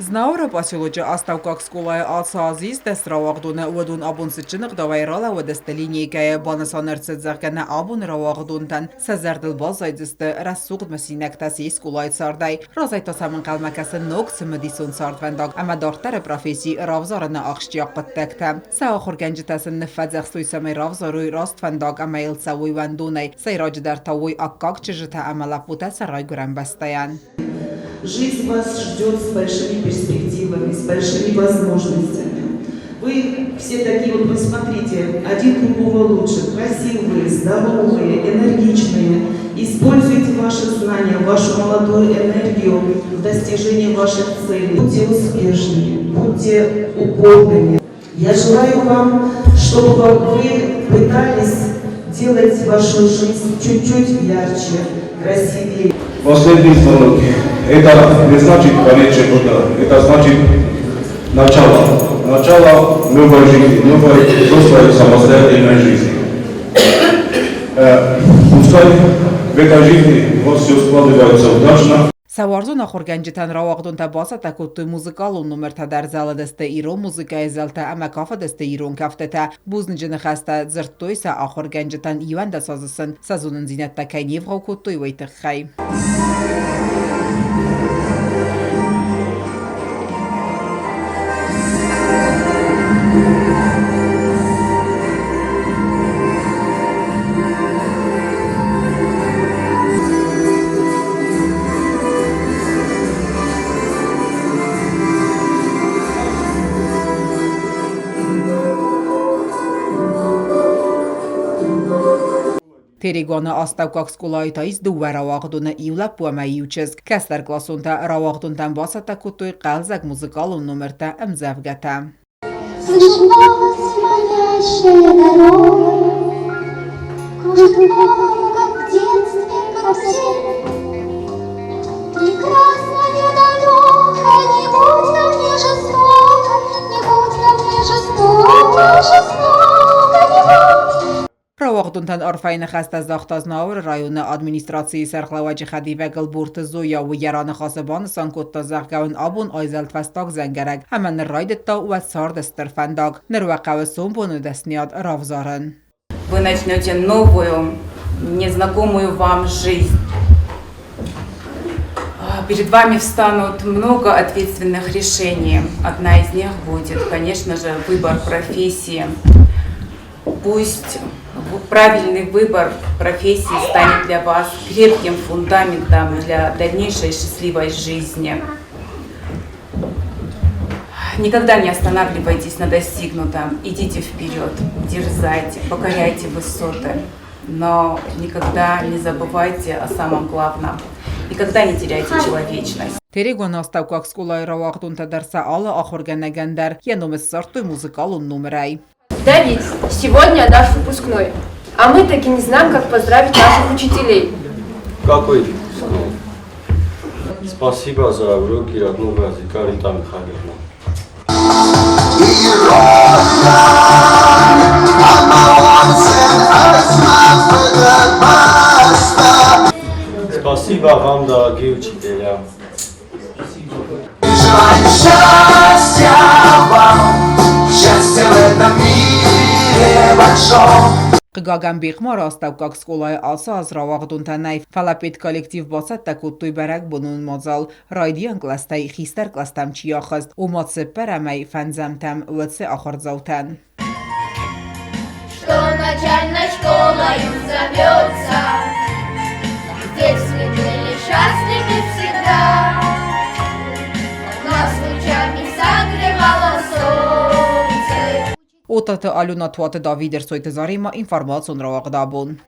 Знауыры поселочы астӕуккаг скъолайы ацы аз ис 10 рауагъдоны, уыдон абон цытджын ӕгъдауӕй ралӕууыдысты линейкӕйы. Банысан ӕрцыд, зӕгъгӕ, нӕ абоны рауагъдонтӕн сӕ зӕрдыл баззайдзысты рӕсугъд мысинӕгтӕ се скъолайы цардӕй. Разӕй та сӕм ӕнхъӕлмӕ кӕсы ног цымыдисон цардвӕндаг ӕмӕ дарддӕры професси равзарыны ахсджиаг хъуыддӕгтӕ. Сӕ ахуыргӕнджытӕ сын ныффӕдзӕхстой, цӕмӕй равзарой раст фӕндаг ӕмӕ йыл цӕуой уӕндонӕй, сӕйраджыдӕр та уой аккаг чызджытӕ ӕмӕ лӕппутӕ сӕ райгуырӕн бӕстӕйӕн. Жизнь вас ждет с большими перспективами, с большими возможностями. Вы все такие вот, посмотрите, один другого лучше, красивые, здоровые, энергичные. Используйте ваши знания, вашу молодую энергию в достижении ваших целей. Будьте успешными, будьте упорными. Я желаю вам, чтобы вы пытались делать вашу жизнь чуть-чуть ярче, красивее. Последний звонок. Это не значит конец чего-то, это значит начало. Начало новой жизни, новой взрослой самостоятельной жизни. Пускай в этой жизни у вас все складывается удачно. Сӕ уарзон ахуыргӕнджытӕн рауагъдонтӕ бацӕттӕ кодтой музыкалон номыртӕ дӕр, зӕлыдысты ирон музыкӕйы зӕлтӕ ӕмӕ кафыдысты ирон кӕфтытӕ. Бузныджы ныхӕстӕ дзырдтой сӕ ахуыргӕнджытӕн, 11 азы сын сӕ зонындзинӕдтӕ кӕй не вгъау кодтой, уый тыххӕй. Терегоны астӕуккаг скъолайы та ис дыууӕ рауагъдоны, иу лӕппу ӕмӕ иу чызг. Кӕстӕркъласонтӕ рауагъдонтӕн бацӕттӕ кодтой хъӕлдзӕг музыкалон номыртӕ, ӕмдзӕвгӕтӕ. Слышит голос манящая дорога, Кружит голову, как в детстве, как все. Прекрасная далекая, не будь ко мне жестока, Не будь ко мне жестока, жестока не будь. Рауагъдонтӕн арфӕйы ныхӕстӕ загъта Знауыры районы администрацийы сӕргълӕууӕджы хӕдивӕг Ӕлборты Зоя. Уый йӕ раныхасы банысан кодта, зӕгъгӕ, уын абон айзӕлд фӕстаг дзӕнгӕрӕг ӕмӕ ныр райдыдта уӕ царды стыр фӕндаг. Ныр уӕ хъӕуы сомбоны дӕсныйад равзарын. Вы начнете новую, незнакомую вам жизнь. Перед вами встанут много ответственных решений. Одна из них будет, конечно же, выбор профессии. Пусть правильный выбор профессии станет для вас крепким фундаментом для дальнейшей счастливой жизни. Никогда не останавливайтесь на достигнутом, идите вперед, дерзайте, покоряйте высоты, но никогда не забывайте о самом главном, никогда не теряйте человечность. Терегоны астӕуккаг скъолайы рауагъдонтӕ дӕр сӕ алы ахуыргӕнӕгӕн дӕр йӕ ном ссардтой музыкалон номырӕй. Давид, сегодня наш выпускной, а мы так и не знаем, как поздравить наших учителей. Какой выпускной? Спасибо за уроки родного языка, Рита Михайловна. Спасибо вам, дорогие учителя. Желаем счастья вам, счастья в этом мире большом. Хъыгагӕн, Бехъмары астӕуккаг скъолайы ацы аз рауагъдонтӕ нӕй, фӕлӕ педколлектив бацӕттӕ кодтой бӕрӕгбонон мадзал. Райдиан кълӕстӕй хистӕр кълӕстӕм чи ахызт, ома цыппӕрӕмӕй фӕндзӕмтӕм, уыцы ахуырдзаутӕн. Что начальной школою зовется, Здесь мы были счастливы всегда. Нас лучами согревало солнце. Отаты Алена, Туаты Давид, Эрсойты Зарима, информацион рауагъдабон.